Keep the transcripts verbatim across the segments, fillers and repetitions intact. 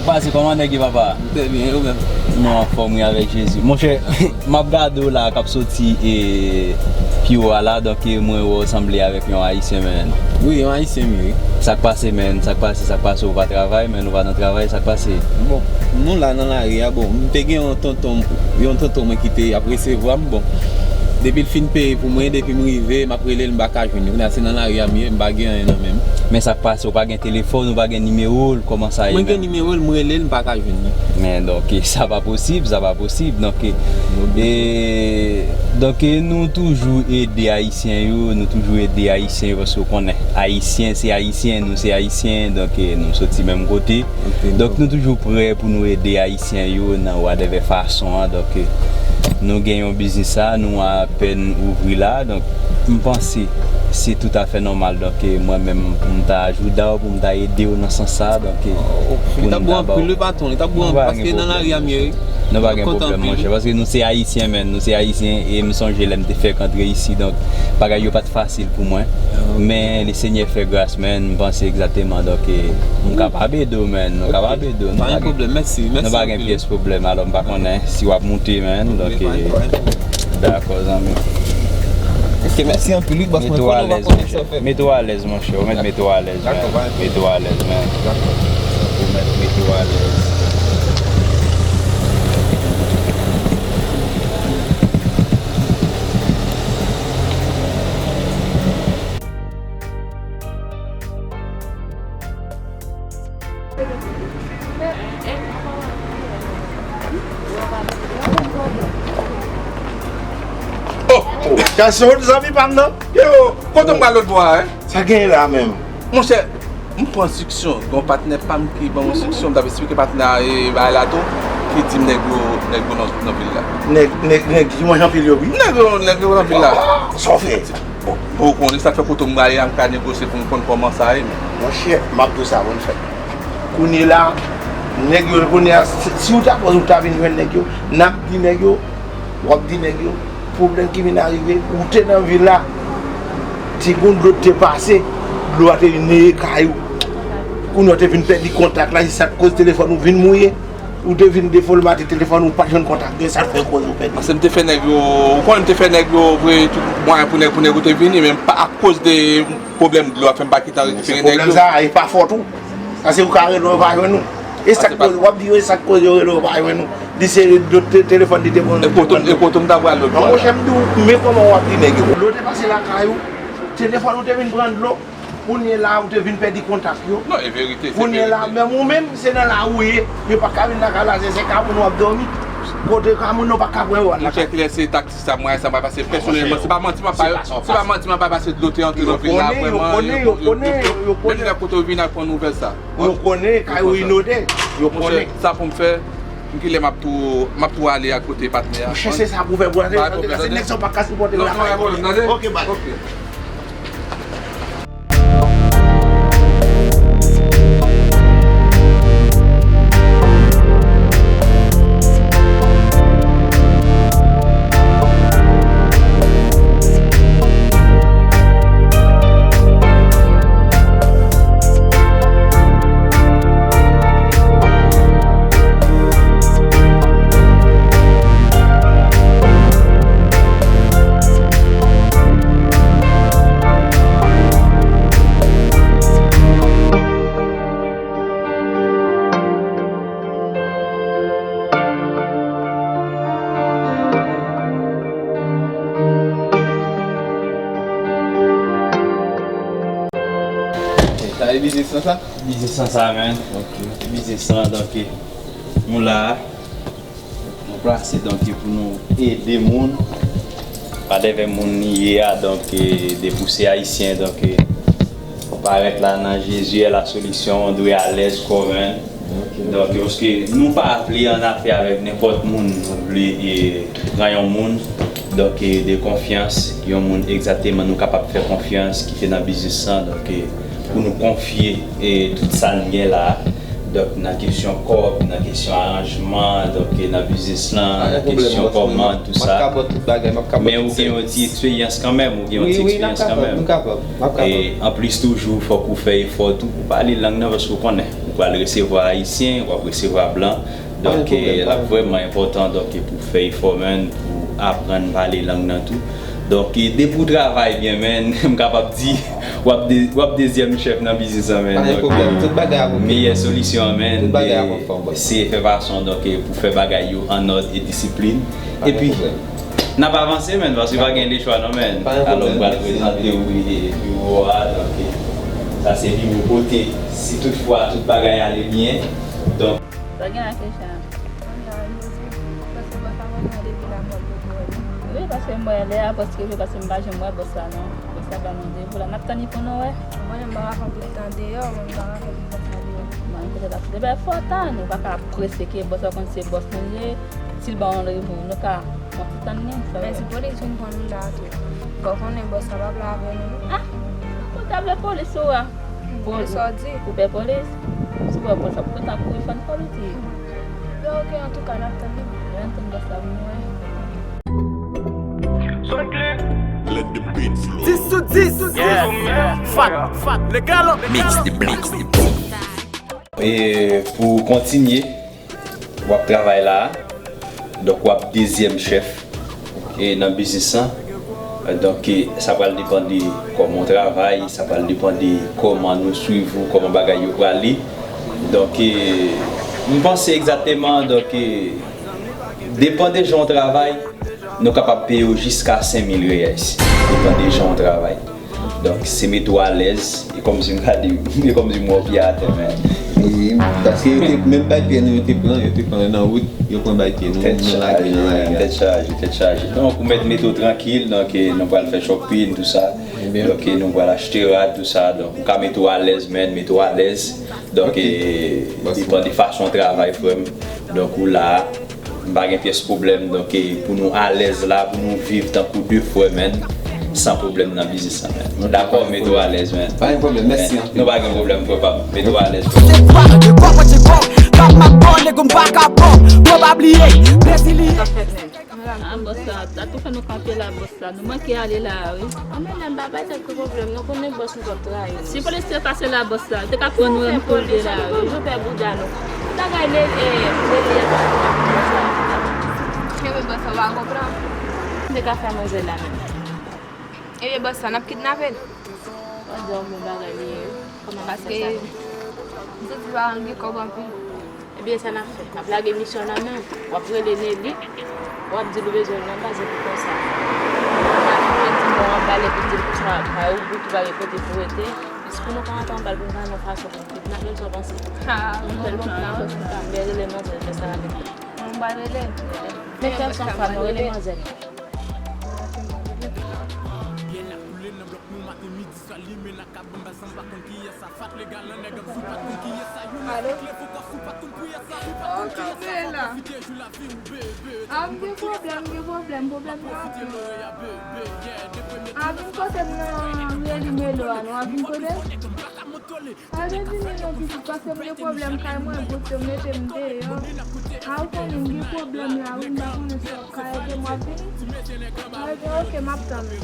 Pase, kòman nèg yo, papa? Trè byen, ou menm? Nou anfòm, wi, avèk Jezi. Monchè, m ap gade w la, k ap soti e pi wo a la, donk, e mwen wè w sanble avèk yon Ayisyen, menn. Wi, yon Ayisyen m ye, wi. Sa k pase, menn? Sa k pase? Sa k pase? Ou pa travay, menn? Ou pa nan travay? Sa k pase? Bon, nou la nan lari a, bon, m te gen yon tonton, yon tonton mwen ki te ap resevwa m, bon. Depi l fin peye pou mwen, depi m rive, m ap rele l, m pa ka jwenn li. Kounye a, se nan lari a m ye, m pa gen anyen nan men m. Men sa k pase? Ou pa gen telefòn, ou pa gen nimewo l, kòman sa ye, menn? Mwen gen nimewo l, m rele l, m pa ka jwenn li. Men, donk, sa pa posib, sa pa posib. Donk, e, donk, e, nou toujou ede Ayisyen yo, nou toujou ede Ayisyen yo, paske w konnen, Ayisyen se Ayisyen, nou se Ayisyen, donk, e, nou soti menm kote. Ok, donk, nou toujou prè pou nou ede Ayisyen yo nan whatever fason an. Donk, e, nou gen yon biznis la, nou apèn ouvri la, donk, m panse se toutafè nòmal. Donk, e, mwen menm, pou m ta ajouda w, pou m ta ede w nan sans sa, donk, e, pou nou ta ba w. Li t ap bon anpil, wi, patwon, li t ap bon anpil, paske nan lari a m ye, wi. Nou pa gen pwoblèm, monchè, paske nou se Ayisyen, menn, nou se Ayisyen, e m sonje lè m te fèk antre isi, donk, bagay yo pa t fasil pou mwen. Men, Lesenyè fè gras, menn, m panse egzakteman, donk, e, m kapab ede w, menn, nou kapab ede w. Pa gen pwoblèm, mèsi, mèsi anpil. Nou pa gen pyès pwoblèm, alò, m pa konnen si w ap moute, menn, donk, e, dakò, zanmi. Ok, mèsi anpil, wi, bòs, mwen konnen w pa konnen sa w fè. Mete w alèz, monchè, ou mèt mete w alèz, menn. Dakò, pa gen pwoblèm. Mete w alèz, menn. Dakò. Ou mèt mete w alèz. Oh, oh, gason, zanmi pa m nan. Yo, kote m pral lòt bò a, hein? Sa genyen la menm? Monchè, m pran enstriksyon, gen yon patnè pa m ki ban m enstriksyon, m t ap esplike patnè a, e, bagay la tou, ki di m nèg yo, nèg yo nan, nan vil la. Nèg, nèg, nèg ki manje anpil yo, wi. Nèg yo, nèg yo nan vil la. Sa w fè? Bon, bon, ou konnen sa k fè kote m prale a, m ka negosye pou m konn kòman sa ye, men. Monchè, m ap di w sa, bon, fè. Kounye la, nèg yo, kounye a, si, si w ta pòz ou ta vin jwenn nèg yo, n ap di nèg yo, w ap di nèg yo, pwoblèm ki vin arive, ou te nan vil la, ti gon dlo te pase, dlo a te vin neye kay ou. Kounye a w te vin pèdi kontak la, se sa k koz telefòn ou vin mouye. Ou te vin defòmate telefòn ou, pa t jwenn kontak, gen sa k fè koz ou pèdi. Paske m te fè nèg yo, ou konnen m te fè nèg yo voye tout mwayen pou nèg, pou nèg yo te vini, men pa akoz de pwoblèm dlo a fè m pa gentan rekipere nèg yo. Se pwoblèm sa, e pa fòt ou. Paske ou ka rele yo pa jwenn ou. E sa k koz, w ap di yo, e sa k koz yo rele yo pa jwenn ou. Li se dlo te-, telefòn li te pran. E kote m, e kote m ta pral lòt bò a? Monchè, m di w, men kòman w ap di nèg yo. Dlo te pase lakay ou, telefòn ou te vin pran dlo. Kounye la, ou te vin pèdi kontak yo. Non, e verite, se verite. Kounye la, menm ou menm, se nan lari w ye. Yo pa ka vin lakay la, se, se ka moun w ap dòmi. Kote ka moun nan pa ka pran yo al lakay. Monchè, klè, se taktik sa, mwayen sa, mwen, paske pèsonèlman, se pa manti, mwen pa, se pa manti, mwen pa, paske dlo te antre nan vil la, vrèman, yo konnen, yo konnen, yo konnen. Menm lè kote yo vin al pran nouvèl sa. Yo konnen, kay ou inonde, yo konnen. Monchè, sa pou m fè, m kilè m ap tou, m ap tou ale a kote patnè a. Monchè, se sa pou fè pou antre, se nèg sa w pa ka sipòte lakay. Non, non, non, tande? Ok, bye. Ok. Sa e biznis lan sa? Biznis lan sa, man. Ok. Biznis lan, donk, nou la. Nou plase, donk, pou nou ede moun. Whatever moun li ye a, donk, depi w se ayisyen, donk, parèt la nan Jezi est la solution, dwe alèz kò, man. Ok. Donk, paske nou pa vle annafè avèk nenpòt moun, nou vle, e, pran yon moun, donk, e, de konfyans, yon moun egzakteman nou kapab fè konfyans, ki te nan biznis lan, donk, e, pou nou konfye, e, tout sa n gen la. Donk, nan kesyon kòb, nan kesyon aranjman, donk, e, nan biznis lan, nan kesyon kòmand, tout sa. Men ou gen yon ti eksperyans kanmenm, ou gen yon ti eksperyans kanmenm. E anplis toujou, fòk ou fè efò tou pou pale lang nan, paske ou konnen, Ou pral resevwa ayisyen, w ap resevwa blan. Donk, l ap vrèman enpòtan, donk, pou fè efò, menn, pou aprann pale lang nan tou. Donk, depi w travay byen, menn, m kapab di, w ap de-, w ap dezyèm chèf nan biznis lan, menn. Donk, meyè solisyon an, menn, se fè fason, donk, pou fè bagay yo an òd e disiplin. Epi, n ap avanse, menn, paske pa gen lechwa, non, menn. Alò, m pral prezante w, wi, biwo a, donk, sa se biwo kote, si toutfwa tout bagay ale byen, donk, Sa gen la Keisha? Mwen la, Jezi, paske bòs la mwen nan depi la mòd yo pou wè li. Wi, paske m wè lè a bòs rive, paske m pa janm wè bòs la non. Bòs la ba nou randevou la, n ap tann li pou nou wè. Mwen menm m pa ka fè anpil tan deyò, mwen m pa ka fè anpil tan deyò. Mwen menm petèt ap fè bèl fò tann, ou pa ka prese ke bòs la konn se bòs nou ye, si l ba w randevou, nou ka yon ti tann li, sa vle. Men si polis vin pran nou la tou, fò w konnen bòs la p ap la avè nou non. Ah! Ou ta vle polis ou a? Polis, sa w di? Ou pè polis? Si w wè polis ap kontan kouri fò n fè piti. Yo, ok, antouka, n ap tann li. Yo, n tann bòs la vin wè. Dis sou dis. Fat, fat, legal. Mix the blitz. E pou kontinye, w ap travay la a. Donk, w ap dezyèm chèf, e, nan biznis lan. Donk, e, sa pral depann de kòman w travay, sa pral depann de kòman nou swiv ou, kòman bagay yo prale. Donk, e, m panse egzakteman, donk, e, depann de jan w travay, nou kapab peye w jiska senk mil reyès. Depann de jan w travay. Donk, se mete w alèz, e kòmsi m gade, e kòmsi m wè w pye atè, men. E, paske yo te, menm bay pye nou, yo te pran, yo te pran nan wout, yo pran bay pye nou, nou lage nan lari a. Tèt chaje, tèt chaje. Donk, ou mèt mete w trankil, donk, e, nou pral fè shopping, tou sa. Donk, e, nou pral achte rad, tou sa. Donk, ou ka mete w alèz, men, mete w alèz. Donk, e, depann de fason w travay, frè m. Donk, ou la a. M pa gen pyès pwoblèm, donk, e, pou nou alèz la, pou nou viv tankou de frè, menn, san pwoblèm nan biznis lan, menn. Nou dakò, mete w alèz, menn. Pa gen pwoblèm, mèsi anpil. Nou pa gen pwoblèm, frè pa m. Mete w alèz, frè. Se kwa, de kwa, mwen, se kwa. Kap map bon, nèg m vakabon. Bon, pa bliye, Brezilyen. Sa fèt, menn. Ah, bòs la, sa tou fè nou kanpe la, bòs la. Nou manke ale la, wi. Anmède, m pa bay tèt pwoblèm, nou konnen bòs nou p ap trayi nou. Si polisye pase la, bòs la, te ka pran nou menm tou de la, wi. Yo pè bouda nou. Bagay le, e, le, le. Kenbe bòs la, w pa konprann. Te ka fè manzè la menm. Ebyen, bòs la, n ap kidnape l. Ou di yon bon bagay li ye, wi. Kòman n ap fè sa? Paske m santi pa gen kòb anpil. Ebyen, sa n ap fè? N ap lage misyon nan men w. W ap rele Nelly, w ap di l ou bezwen l nan baz, epi konsa. W ap di non, w ap bale pou di l konsa, kay ou bout, ou pa gen kote pou rete. Jis pou nou ka antre anba l, pou nou ka nan fason pou nou kidnape l, sa w panse? Ha, nou fè l plan, wi. Mwen rele manzè, fè sa avèk li. Mwen pral rele l. Mete ansanm, fwa nou rele manzè. Alo? Oh, kanpe la. A, m gen pwoblèm, m gen pwoblèm, pwoblèm nan anpil. A, vin kote m nan, Reli Melo a, non, a, vin kote m. A, vin vini non, pitit, paske m gen pwoblèm kay mwen, bout yo mete m deyò. A, ou konnen m gen pwoblèm la, wi, m pa konnen si w ap ka ede m, w ap vini. A, ebyen, oke, m ap tann ou.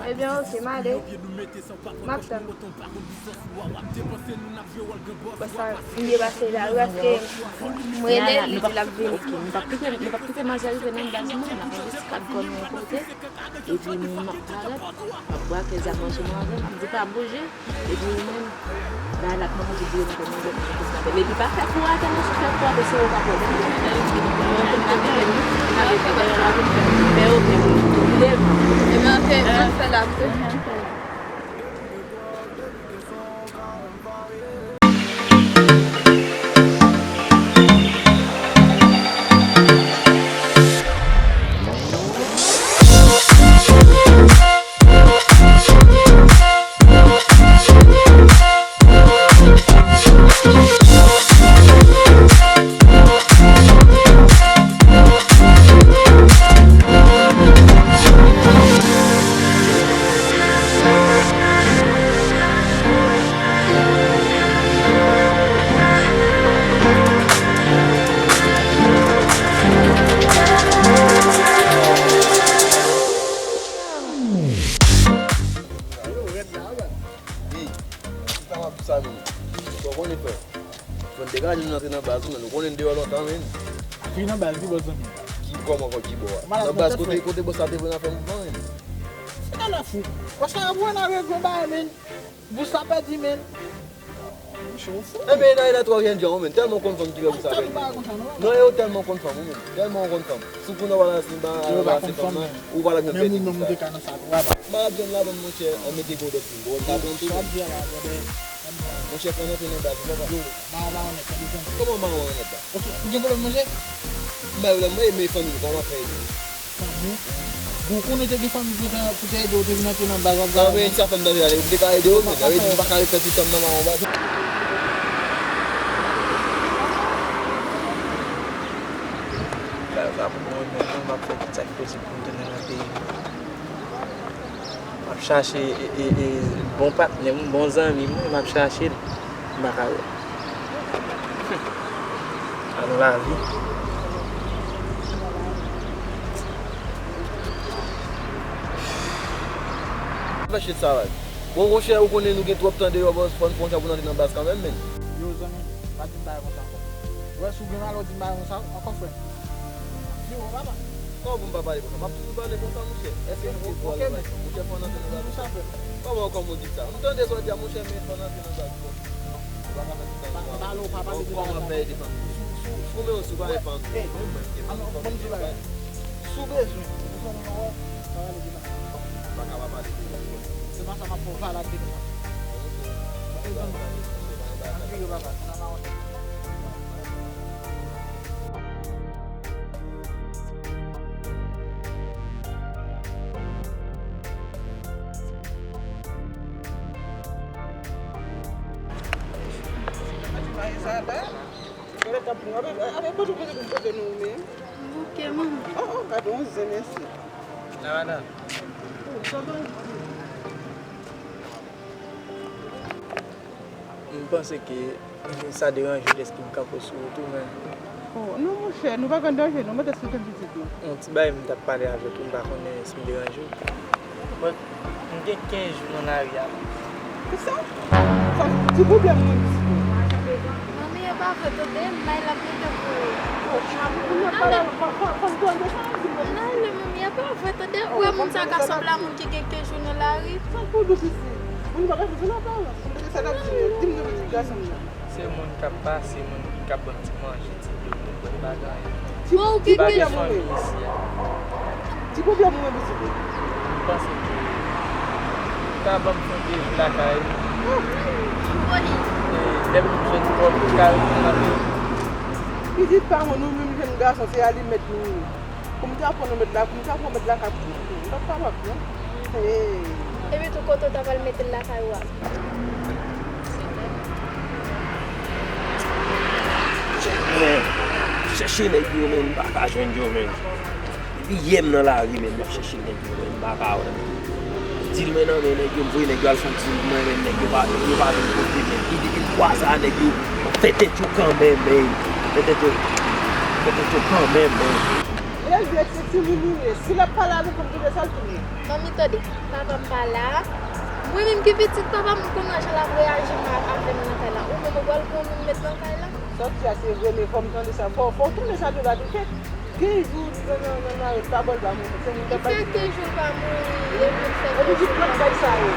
Ebyen, oke, m ale. M ap tann ou. Bòs la, m depase la, wi, paske m rele l, li di l ap vini. Ok, nou p ap kite, nou p ap kite manzè rive nan baz, non, n ap jis kat kò nou yon kote, epi m ap parèt, m ap brake zam mwen sou manzè, m di pa bouje, epi ou menm, bay la k manman di bouje, m fè manzè, m fè kidnape l, epi pa fè kou atè non, si w fè kou atè, se ou k ap wè. Ebyen, ok, mwen fè la, m fè. Ann antre nan baz ou, men nou konnen n deyò lontan, men. Vin nan baz, wi, bòs zanmi. Ki kòman, kò ki bò a? Nan baz, kote, kote bòs la te voye n al fè mouvman, men. Se nan fou. Paske ap wè nan regle bagay, men. Bous la pèdi, men. Monchè, ou fou. Ebyen, nan, nan twòp jènjan, men. Tèlman w konn fanm ki fè bous la pèdi. Non, e ou tèlman w konn fanm, wi, men. Tèlman w konn fanm. Si w konn wè la, si ba, ba, se fanm nan, ou pa la gen pèdi bous la. Ba, ap jwenn la, bon, monchè, an mete gwo dòt pou gwo, pa bon tou. Monchè, fò n antre nan baz, papa. Yo, ba, ba, on nèt, tande, tande. Kòman ba, on nèt la? Ok, ou gen pwoblèm manje? M bay pwoblèm manje, men fanmi, kòman fè ede? Fanmi? Bon, ou konnen te gen fanmi pou te, pou te ede w, te vin antre nan baz, w ap... Non, men sa fè m tande ale, m te ka ede w, men sa vle di m pa ka ret fè ti tan m nan mawon baz. Baz ap bon, men m ap fè tout sa k posib pou m tounen nan peyi m. M ap chache, e, e, e, bon patnè m, bon zanmi m, m ap chache l. M pa ka wè. Anon lavi. Fè shit sa la. Bon, monchè, ou konnen nou gen twòp tan deyò, bòs, fò n fè yon jan pou n antre nan baz kanmenm, men. Yo, zanmi, pa di m bagay konsa ankò. Ou wè, si w gen malè, w di m bagay konsa ankò, frè m. Yo, papa. Kòman pou m pa pale konsa? M ap toujou pale konsa, monchè. Èske nou gen dwa ale? Monchè, fò n antre nan baz. Kòman, kòman w di sa? M tande sa w di a, monchè, men fò n antre nan baz. Ou pa ka fè tout sa. Pa, pa pale, ou pa pale de bagay sa. Kòman fè ede fanmi? Sou, sou, sou, men si w pa gen fanmi, men mwen ki gen fanmi, fò m ede fanmi. Si w bezwen, ou fè yon wè, pa pale de bagay. M pa ka pa pale de bagay. Se pa sa m ap fè w valab de bagay. Ok. Anpil, papa. Sa pa wè. Bouke, manman. Oh, oh, gade yon zen mesye. La, madanm. M panse ke sa deranje w dèske m kanpe sou ou tou, men. Oh, non, monchè, nou pa konn danje, non, mete sou tèt pitit nou. Yon ti bagay m t ap pale avèk ou, m pa konnen si m deranje w. Bon, m gen kenz jou nan lari a. Kisa? Sa ti pwoblèm mwen pitit mwen. Manmi, e pa vre, tande, m bay l ap mete pou ou. Oh, m ap pale avè l, fò, fò, fò m tande sa, di mwen. Non, non, manmi, e pa vre, tande, ou wè moun sa ka sanble a moun ki gen kenz jou nan lari. Sa pou dou pitit. Moun pa ka fè sa nan aparans. Mwen te sa t ap di nou, di m non pitit gason m nan. Se moun k ap pase, moun k ap ban m ti manje, ti dlo, m pa gen anyen. Ti, ti pwoblèm ou menm. Ti pwoblèm ou menm pitit ou. M panse ke ou ka ban m fon de jou lakay ou. E lè m jwenn kòb, ou ka retounen nan peyi. Pitit pa mwen, nou menm jèn gason, se alimèt nou ye. Pou m ta pran yon mèt la, pou m ta pran yon mèt lakay pou nou, m p ap kapab, non. Hey. Epi tou, kote w ta pral mete l lakay ou a? Men, chèche nèg yo, men, m pa ka jwenn yo, men. Depi yè m nan lari, men, m ap chèche nèg yo, men, m pa ka wè. Di l mwen nan men nèg yo, m voye nèg yo al fè yon ti mouvman, men nèg yo pa, nèg yo pa vin kote, men. Depi m kwaze a nèg yo, m ap fè tèt yo kanmenm, men. Fè tèt yo, fè tèt yo kanmenm, men. Elvis, se timoun ou ye. Si l ap pale avèk ou, m tande sa l tounen. Manmi, tande. Papa m pa la. Mwen menm ki pitit papa m, m konn wè jan l ap reyaji avè m nan kay la. Ou menm ou pral pran moun met nan kay la? Sa w di a se vre, men fò m tande sa. Fò, fò w tande sa tou la tou fèt. Gen jou nan, nan, nan lari pa bò l pa mouri. Se moun k ap bay. Li fè kenz jou l pa mouri, e moun fè kenz jou l pa mouri. Li di pran kay sa yo.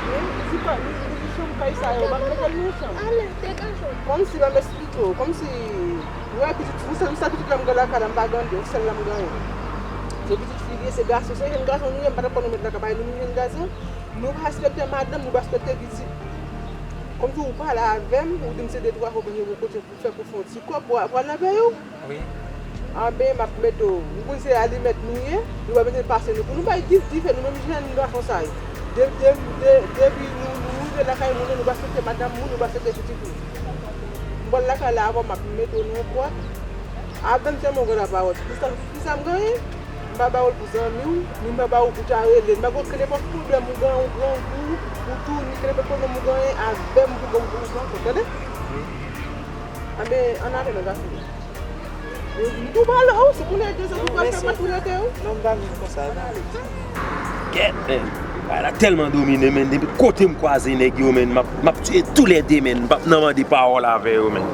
Wi, li di pran, li, li di chanm kay sa yo. M ap mete l nan chanm. Ale, degaje w. Kòmsi, ban m eksplike w. Kòmsi, ou wè pitit, yon sèl, yon sèl pitit la m gen lakay la, m pa gen de, yon sèl la m genyen. Se pitit fi li ye, se gason, se jèn gason nou ye, m pa t ap konn nou met lakay, nou menm jèn gason, nou pa respekte madanm, nou pa respekte pitit. Kòmsi ou pale avè m, ou di m se de twa fwa ou gen yon kote pou fè pou fè yon ti kòb, pou, pou al nan peyi w. Wi. Anben, m ap mete w. M konn se alimèt nou ye, nou pa bezwen pase nou. Pou nou bay dife, nou menm jèn gason sa yo. De, de, de, depi nou, nou rive lakay moun, nou pa respekte madanm moun, nou pa respekte pitit nou. M pral lakay la avè w, m ap mete w nan yon pòt. Avè m sèlman w gen dwa pawòl. Pou sa, pou sa m genyen, m pa ba w l pou zanmi w, ni m pa ba w pou ta rele. M pa gen okenn nenpòt pwoblèm ou gen, ou grangou, ou tou, ni nenpòt pwoblèm ou genyen, avè m pou gen, ou grangou, tande? Wi. Anben, ann ale nan zafè nou. M tou pale w, si w konnen de sa, ou pral fè mwen tou rete w. Non, m pa vin konsa, non. Kèt, men. Bagay la tèlman domine, men. Depi kote m kwaze nèg yo, men, m ap, m ap tiye toulède, men. M p ap nan mande pawòl avè yo, men.